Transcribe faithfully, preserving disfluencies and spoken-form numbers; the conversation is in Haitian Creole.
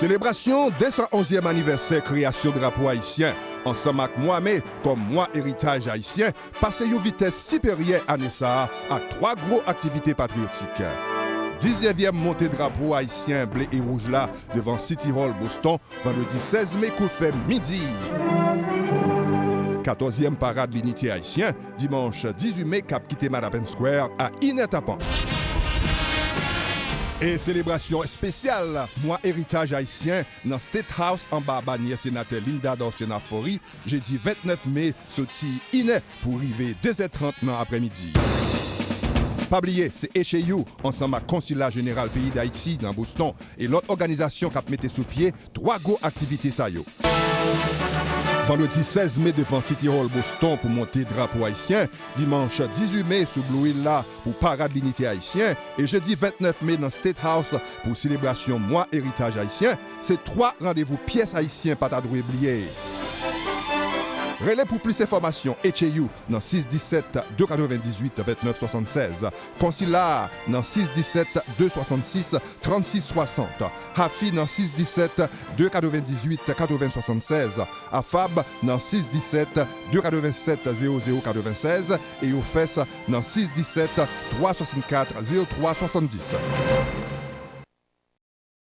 Selebrasyon de san onzyèm anivèsè kreyasyon drapo ayisyen, ansanm ak mwa me kòm mwa eritaj ayisyen, pase yon vitès siperyè ane sa a ak twa gwo aktivite patriyotik. Diznèvyèm monte drapo ayisyen ble e wouj la devan City Hall Boston, vandredi sèz me kout fè midi. Katòzyèm parad linite ayisyen, dimanch dizuit me k ap kite Madapen Square a inè tapan. E selebrasyon espesyal mwa eritaj ayisyen nan State House anba banyè senatè Linda Dorcéna Faury, jedi ventnèf me, soti inè pou rive dezè trant nan aprèmidi. Pa bliye, se H A U, ansanm ak Konsila Jeneral peyi Dayiti nan Boston e lòt òganizasyon k ap mete sou pye twa gwo aktivite sa yo. Vandredi sèz me devan City Hall Boston pou monte drapo ayisyen, dimanch dizuit me sou Blue Hill la pou parad linite ayisyen, e jedi ventnèf me nan State House pou selebrasyon mwa eritaj ayisyen, se twa randevou pyès ayisyen pa ta dwe bliye. Rele pou plis enfòmasyon H A U nan sis disèt de katrevendizuit ventnèf swasannsèz, Konsila nan sis disèt de swasannsis trannsis swasant, HAFI nan sis disèt de katrevendizuit katreven swasannsèz, AFAB nan sis disèt de katrevensèt zewo zewo katrevensèz e OFES nan sis disèt twa swasannkat zewo twa swasanndis.